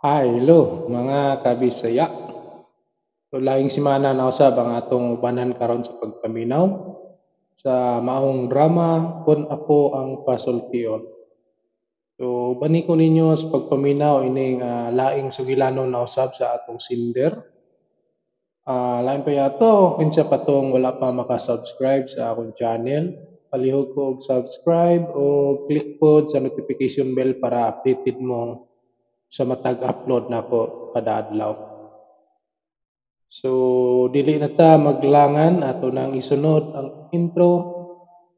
Hi, hello mga kabisaya. So, laing semana na usab ang atong ubanan karon sa pagpaminaw sa maong drama Kun Ako Ang Pasultion. So ubani ko ninyo sa pagpaminaw ining laing sugilanon na usab sa atong sender. Lain pa yato kinsa pa tong wala pa maka-subscribe sa akong channel. Palihog ko og subscribe o click pod sa notification bell para updated mo sa matag upload nako kada adlaw. So dili na ta maglangan, ato nang isunod ang intro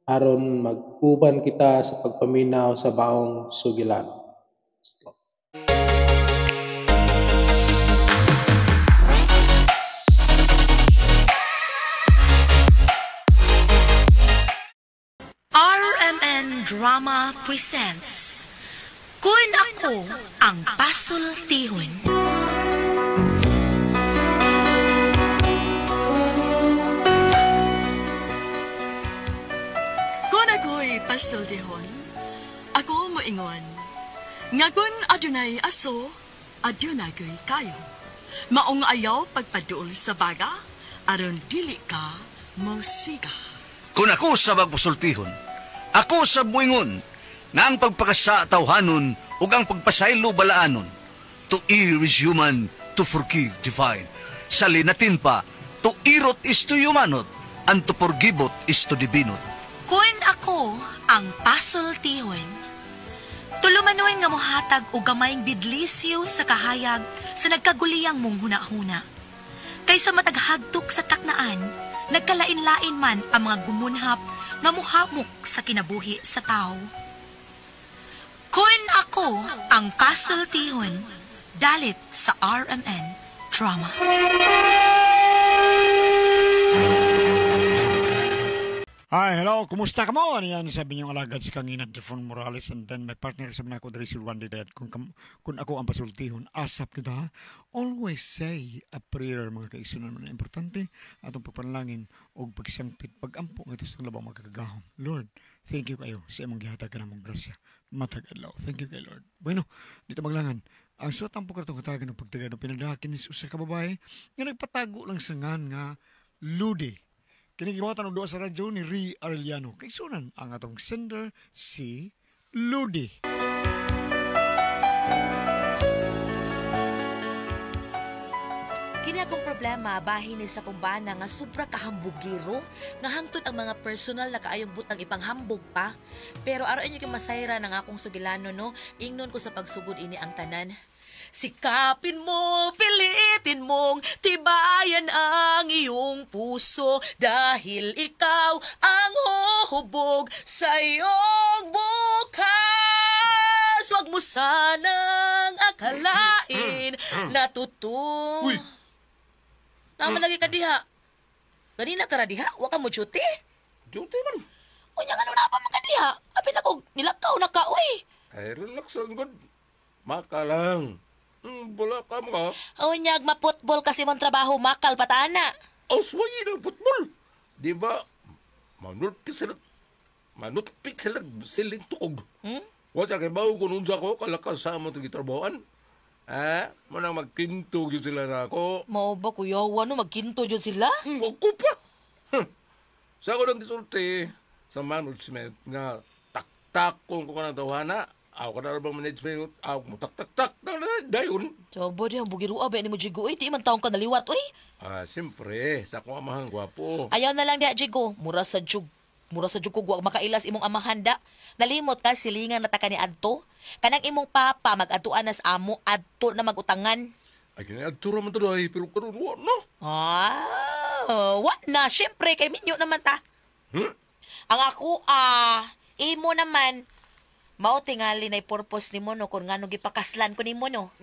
aron mag-uban kita sa pagpaminaw sa baong sugilan. Let's go. RMN Drama presents Kun Ako Ang Pasultihon. Kun ako'y pasultihon, ako moingon, nga kun adunay aso, adunay ko'y kayo. Maong ayaw pagpaduol sa baga, aron dili ka mosiga. Kun ako sa magpasultihon, ako sa buingon, nga ang pagpakasa tawhanon ug ang pagpasaylo balaanon. To err is human, to forgive divine. Sa linatin pa, to irot is to humanot, and to forgivot is to divinot. Kun ako ang pasultihon, tulumanon nga mohatag og gamayng bidlisiw sa kahayag sa nagkaguliyang mong hunahuna. Kaysa mataghagtok sa taknaan, nagkalain-lain man ang mga gumunhap nga muhamok sa kinabuhi sa tao. Kun ako ang pasultihon, dalit sa RMN Drama. Hi, hello, kumusta ka mo? Ano yan? Sabi niyong alagad si Kanginan Trifon Morales, and then my partner sabi na ako diri si Randy Dad. Kung ako ang pasultihon, asap kita, always say a prayer mga kaisunan na importante atong pagpanalangin o pagsangpit, pagampo nga ito sa labang makakagahom. Lord, thank you kayo sa imong gihatag ka namong grasya. Matag adlaw. Thank you kay Lord. Bueno, dito maglangan. Ang suot ang pagkatong katagan ng pagtagan ng pinadakin ni usa ka babae nga nagpatago lang sa ngan nga Ludi. Kinigiwatan og duha sa radyo ni Ri Arellano. Kaigsunan ang atong sender si Ludi. Kini akong problema bahin ni sa kumbana nga sobra kahambugiro nga hangtod ang mga personal na kaayong butang ipanghambog pa. Pero aron inyo kay masayra ng akong sugilano no, ingnon ko sa pagsugod ini ang tanan. Sikapin mo, pilitin mong tibayan ang iyong puso dahil ikaw ang huhubog sa iyong bukas. Huwag mo sanang akalain na totoo. Uy! Naman lagi ka diha. Ganina ka ra diha? Wa ka mo duty? Duty man. Unya nga na pa man ka diha. Apil ako, nilakaw na ka, uy. Ay, relax lang, good. Maka lang. Wala ka mo ka. Unyag, maputbol kasi mong trabaho, makal patana. Oh, suwayi ng putbol. Di ba, manutpik sila siling tukog. Wala kay bawo kung unsa ko, kalakas sa among gitrabahoan. Ah, manang magkinto gyud sila na ako. Mao ba, kuya, ano, magkinto gyud sila? Ako pa. Sa ako nang gisulti sa management nga taktakon ko ka ng tawhana. Ako ka na bang management, ako mo tak-tak-tak na dayon. Sabo diyan, bugirua ba ni mo, Jigo? Uy, di man taong ka naliwat, uy. Ah, siyempre, sa akong amahan, gwapo. Ayaw na lang diya, Jigo. Mura sa jug kog wag makailas imong amahan da. Nalimot ka, silingan na ta ka ni adto. Kanang imong papa, mag-atuan na sa amo, adto na mag-utangan. Ay, kini adto ra man to dahi, pero karon wa na. Ah, wa na. Siyempre, kay minyo naman ta. Ang ako, imo naman, mao tingali na'y purpose nimo no kung ngano gipakaslan ko nimo no.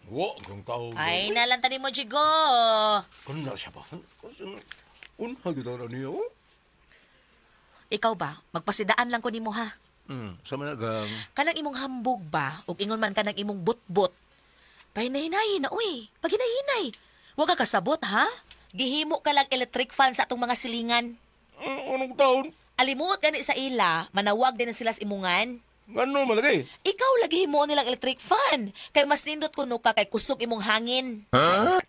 Wa kang tao. Ay, nalanta nimo, Jigo. Kun na siya ba? Unha gyud na niyo. Ikaw ba? Magpasidaan lang ko nimo ha. Sa man gang. Kanang imong hambog ba ug ingon man kanang imong butbot. Pahinay-hinay na uy. Paghinay-hinay. Wa ka kasabot ha? Gihimo ka lang electric fan sa atong mga silingan. Anong taon? Alimot gani sa ila, manawag din na sila sa imungan. Ngano man lagi? Ikaw lagi himuon nilang electric fan. Kay mas nindot kuno ka kay kusog imong hangin.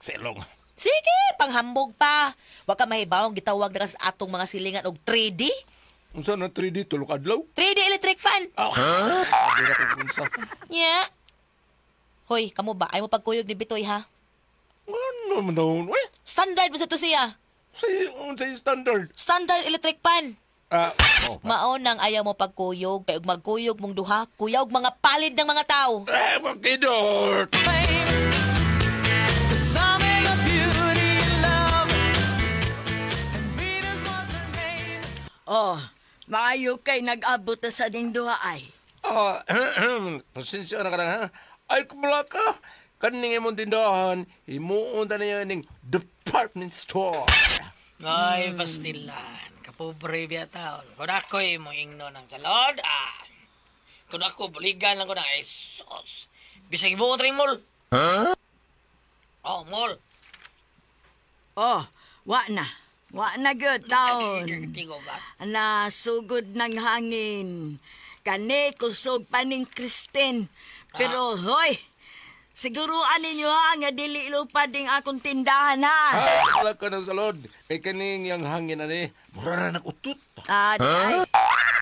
Selong. Sige, panghambog pa. Wa ka mahibawong gitawag na ka sa atong mga silingan og 3D. Unsa na 3D tulok adlaw? 3D electric fan. Ah, huh? Na ko unsa. Nya. Hoy, kamo ba? Ay mo pagkuyog ni Bitoy ha? Ngano man daw? Uy, Standard ba sa to siya? Say, unsa yung standard? Standard electric fan. Ah, oh. Mao nang ayaw mo pagkuyog kay ug magkuyog mong duha, kuya og mga palid ng mga tao. Eh, makidot! Oh, maayo kay nag-abot na sa ning duha ay. Ah, pasensya na ka na, ha? Ay, kumula ka. Kaning imong tindahan, himuon ta niya ning department store. Ay, pastilan. Kapobre biya taon. Kung ako'y mo ingno ng salod, ah. Kung ako, buligan lang ko ng ay, sus. Bisag ibuon rin mall. Huh? Oh, mall. Oh, wa na. Wa na gyud taon. Tigo ba? Nasugod ng hangin. Kani kusog pa ning Kristen. Pero hoy, siguruan ninyo ha nga dili lupad ding akong tindahan ha. Ah, wala ka ng salod. Kay kaning yang hangin ani, mura na nag-utot. Ah, ay,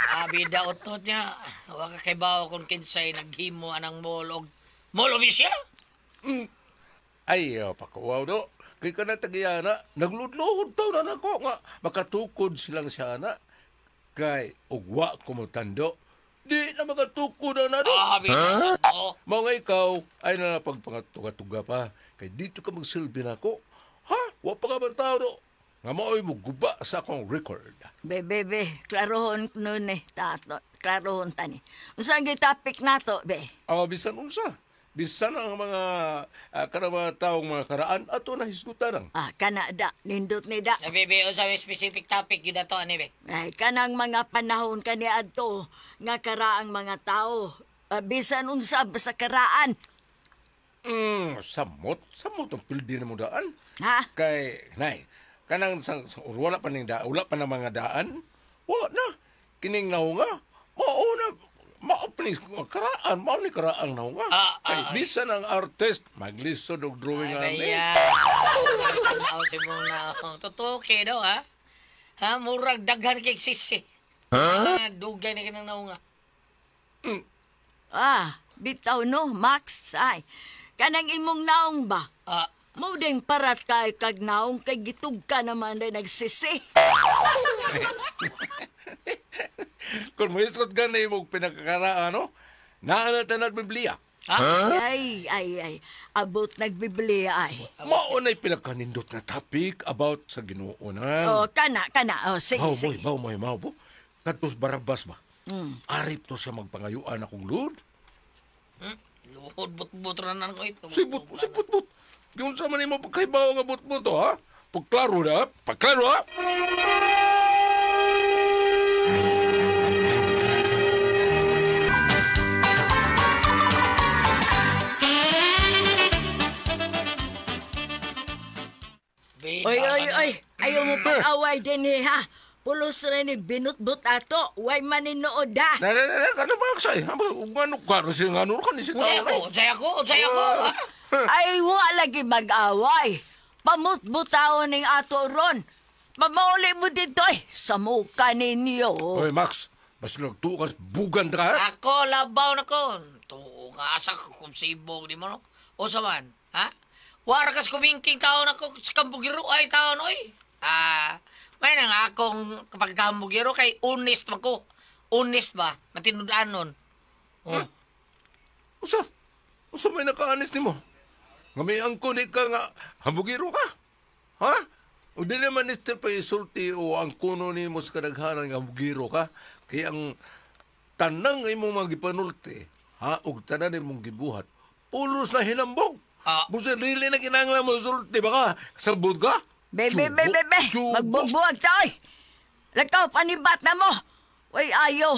Ah, bida utot niya. Wa ka kay bawo kung kinsay naghimo anang mall og mall of Asia. Ay, oh, pakuwaw do. Kay ka na tagiyana, nagludluhod taw na nako nga makatukod silang siya na. Kay ugwa ko mo tando, di na makatukod na do. Ah, bida. Oh. Mao nga ikaw ay na pagpangatuga-tuga pa. Kay dito ka magsilbi nako. Ha? Wa pa ka ba tao do? Nga mao'y mo guba sa akong record. Be, be, be, klarohon nun eh, tato. Klarohon tani. Unsa ang topic nato, be? Ah, bisan unsa. Bisan ang mga kanang mga taong mga karaan ato na hisgutan ang. Ah, kana da, nindot ni da. Sabi, be, unsa may specific topic yun na to, ani, be? Ay, kanang mga panahon kani adto nga karaang mga tao. Ah, bisan unsa basta karaan. Samot, samot ang pildi na mo daan. Ha? Kay, nay, kanang sang, wala pa ning da, wala pa ng mga daan. Wala na. Kining naunga, mao na mao pa ning karaan, mao ni karaang naunga. Kay bisan ang artist maglisod og drawing Ay, ani. baya. Aw, si mong naong. Totoo kay daw, ha? Ha? Murag daghan kay sisi. Ha? Dugay na kinang naunga. Ah, bitaw no, Max. Ay, kanang imong naong ba? Ah, Mo ding parat kay kag naong kay gitug ka naman day nagsisi. Kung mohisgot ka na imong pinakakaraan, no? Naa na tanad Biblia. Ay, ay, ay. Abot nagbiblia ay. Mao na'y pinakanindot na topic about sa Ginoo na. Oh, kana, kana. Oh, sige, Mao sige. moy, mao moy, mao po. Kadtos Barabas ba? Arip to siya magpangayuan akong Lord. Luhod, but-but na ko ito. Si but, si but-but. Yung sa man imo pagkaibaw nga but-but to, ha? Pagklaro na, pagklaro ha? Oy, oy, oy. Ayaw mo pag-away din eh, ha? Pulos na ni binutbut ato. Way maninood, ha? Na, na, na, na, kano ba say? Ngano ka, kasi ngano ka ni si tao. Unsay ako, unsay ako, unsay ako. ha? Ay, wa lagi mag-away. Pamutbutaon ning ato ron. Pamauli mo dito, eh. Sa muka ninyo. Oy, Max, basta nagtuo ka, bugan ka, ha? Ako, labaw na ko. Tuo nga, asa ka kung sibog di mo, no? O sa man, ha? Wara kas kumingking taon ako sa kambugiro ay taon, oy. Ah, may nang akong kapag kambugiro kay honest man ko. Honest ba? Matinudan nun. Oh. Usa, usa may nakaanis nimo. Nga may angko ni ka nga, hambugiro ka. Ha? O di naman ni pa isulti o ang kuno nimo sa kadaghanan nga hambugiro ka. Kaya ang tanang imong mga gipanulti, ha, og tanan imong gibuhat, pulos na hinambog. Ah. Busa dili na kinahanglan mo sulti ba ka? Sabot ka? Be, be, be, be, be. Magbugbuag ta, oy. Lakaw, panibat na mo. Way ayo.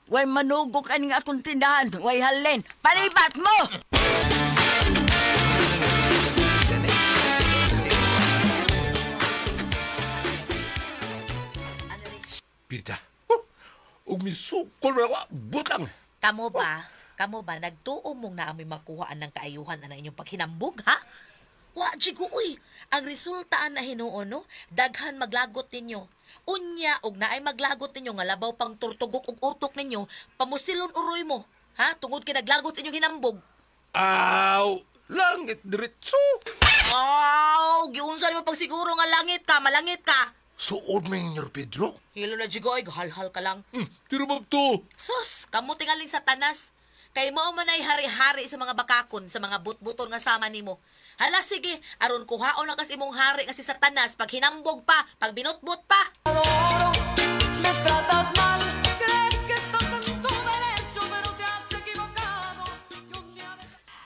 Way manugo ka ning akong tindahan. Way halin. Panibat mo! Pita. Oh, ug misukol ba ako? Butang. Kamo ba? Kamo ba nagtuo mong naamoy makuhaan ng kaayuhan na inyong paghinambog, ha? Wa, Jigo, uy! Ang resulta na hinuon, no? Daghan maglagot ninyo. Unya, og naay maglagot ninyo, nga labaw pang turtugok og utok ninyo, pamusilon uroy mo. Ha? Tungod kay naglagot inyong hinambog. Aw! Langit diretso! Aw! Giunsa nimo pagsiguro nga langit ka, malangit ka. Suod man, Senyor Pedro. Hilo na, Jigo, ay, halhal ka lang. Tiro ba to? Sus, kamo tingaling sa tanas. Kay mao man ay hari-hari sa mga bakakon, sa mga butbuton nga sama nimo. Hala sige, aron kuhaon lang kas imong hari nga si Satanas pag hinambog pa, pag binutbut pa.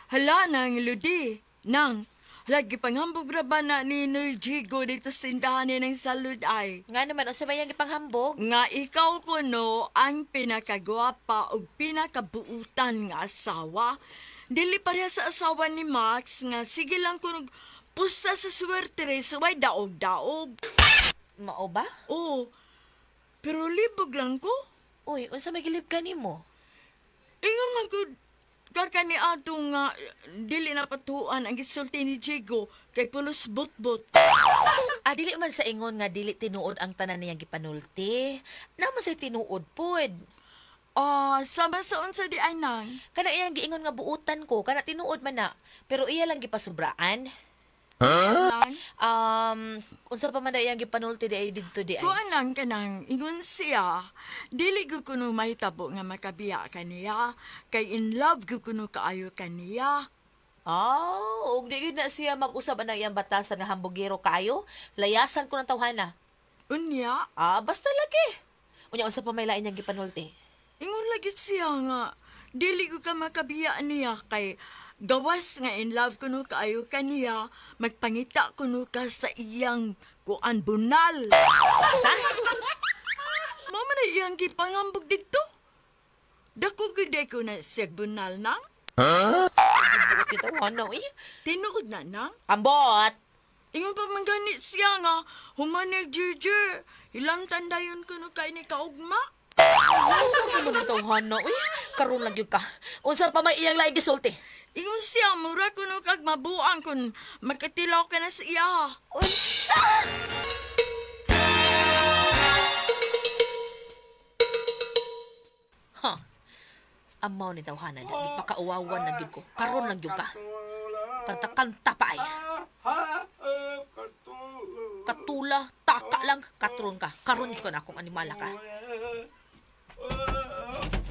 Hala nang Ludi, nang lagi panghambog ra ba na ni Noy Jigo dito sa tindahan ni ng salud ay. Nga naman unsa may yang gipanghambog? Nga ikaw kuno ang pinakagwapa ug pinakabuutan nga asawa. Dili pareha sa asawa ni Max nga sige lang kuno pusa sa swerte re sa way daog-daog. Mao ba? Oo. Pero libog lang ko. Uy, unsa may gilib kanimo? Ingon man ko kaka ni ato nga dili na patuan ang gisulti ni Jigo kay pulos butbut. Ah, dili man sa ingon nga dili tinuod ang tanan niyang gipanulti. Naman say tinuod pod. Ah, sama sa unsa di ay nang. Kana iyang giingon nga buutan ko, kana tinuod man na. Pero iya lang gipasubraan. Nang, Unsa pa man na iyang gipanulti di ay didto di ay. kuan lang kanang ingon siya, dili ko kuno mahitabo nga makabiya kaniya, kay in love ko kuno kaayo kaniya. Ah, og di gyud na siya mag-usab anang iyang batasan nga hambugero kaayo. Layasan ko ng tawhana. Unya, Ah, basta lagi. Unya unsa pa may lain niyang gipanulti? ingon lagi siya nga, dili ko ka makabiya niya kay gawas nga in love kuno kaayo kaniya, magpangita kuno ka sa iyang kuan bunal. Sa? Mao man ay iyang gipangambog didto. Dako gyud ko na siya bunal nang. Buot yung tawhana, uy. Tinuod na nang. Ambot! Ingon pa man gani siya nga, humanig Ginger, ilang tandayon kuno kay ni kaugma. Unsa man ang tawhana, uy. Karon lang gyud ka. Unsa pa may iyang laing gisulti? Ingon siya, mura kuno kag mabuang kun makatilaw ka na sa iya. Unsa? Ha. Amaw ni tawhana na, gipakauwawan lang gyud ko. Karon lang gyud ka. Kanta-kanta pa ay. Katula, taka lang, katron ka. Karon jud ka na akong animala ka.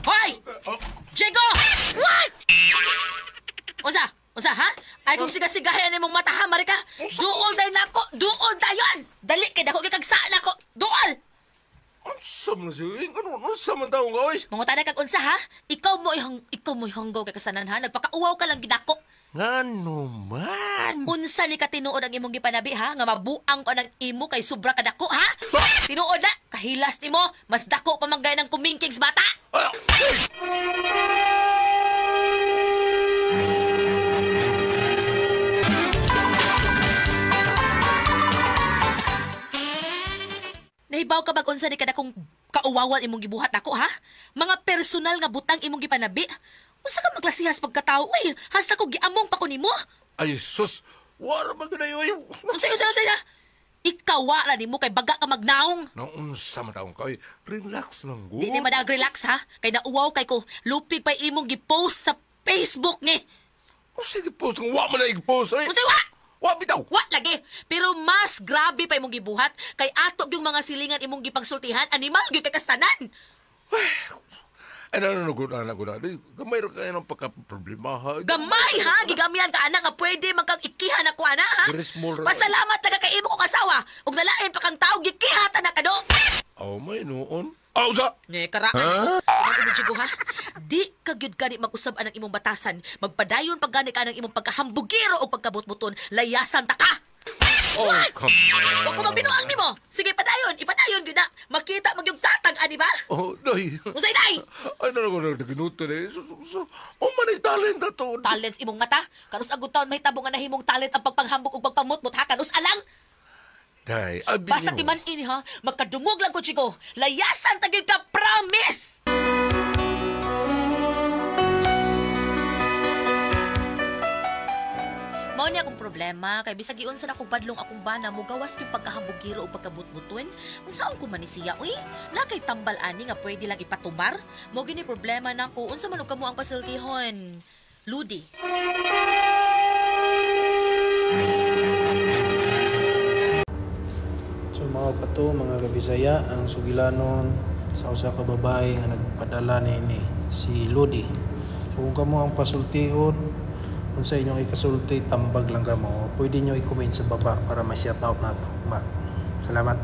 Hoy! Diego! What? Unsa? Unsa, ha? Ay kung siga-sigahin imong mata ha, Marika. Duol day nako, duol dayon. Dali kay dako gyud kag saan nako. Duol. Unsa man siya? Ano, unsa man taong ka, oy? Mangutana kag unsa ha? Ikaw mo hanggaw kay kasanan ha. Nagpakauwaw ka lang gidako. Ngano man? Unsa ni ka tinuod ang imong gipanabi ha? Nga mabuang ko ng imo kay sobra ka dako ha? Tinuod na, kahilas nimo, mas dako pa man gay ng kumingkings bata. Ay! Nahibaw ka bag unsa ni kadakong kauwawan imong gibuhat ako ha? Mga personal nga butang imong gipanabi. Unsa ka maglasihas pagkatao uy? Hasta ko giamong pa ko nimo. Ay, sus! Wara ba ganay, oy? Unsa unsa unsa? Ikaw wa ra nimo kay baga ka magnaong. Naunsa man taong ka, oy? Relax lang, go. Di ni madag relax ha. Kay nauwaw kay ko lupig pa imong gipost sa Facebook ni. Unsa gi-post? Kung wa man na i-post, oy. Unsa wa? Wa bitaw. Wa lagi. Pero mas grabe pa imong gibuhat kay ato gyung mga silingan imong gipagsultihan animal gyud kay kastanan. Ay, no, no, no, no, no, no. Gamay ra kayo ng pagka-problema, ha? Gamay ha, gigamihan ka ana nga pwede magkang ikihan ako ana ha. Very small ra. Pasalamat taga kay imo kong asawa ug nalain pa kang tawo gikihatan na kado. Oh, may noon. Aw, sa! Ne karaan. Huh? Mo ha. Di ka gyud gani mag-usab anang imong batasan. Magpadayon pag gani ka ng imong pagkahambugiro o pagkabutbuton, layasan ta ka. Oh, come on. Wa ko magbinuang nimo. Sige padayon, ipadayon gyud na. Makita mag yung tatag ani ba? Oh, day. Unsay day? Ay, no, no, no, ginuto na. So, oh, man, ay talent na to. Talents imong mata. Kanus agud taon mahitabo nga nahimong talent ang pagpanghambog ug pagpamutmot ha kanus alang. Day, abi Basta nimo. timan ini ha, magkadungog lang ko chiko. Layasan ta gyud ka, promise. Mao ni akong problema kay bisag giunsa na ko badlong akong bana mogawas yung pagkahambugiro o pagkabutbuton. Unsaon ko man ni siya uy? Na kay tambal ani nga pwede lang ipatumar. Mao gini problema nako. Unsa man og kamo ang pasultihon? Ludi. So mga kato, mga kabisaya, ang sugilanon sa usa ka babae nga nagpadala niini, si Lodi. So kung kamo ang pasultihon, kung sa inyong ikasulti, tambag lang kamo. Pwede nyo i-comment sa baba para ma-shout out nato. Ma. Salamat.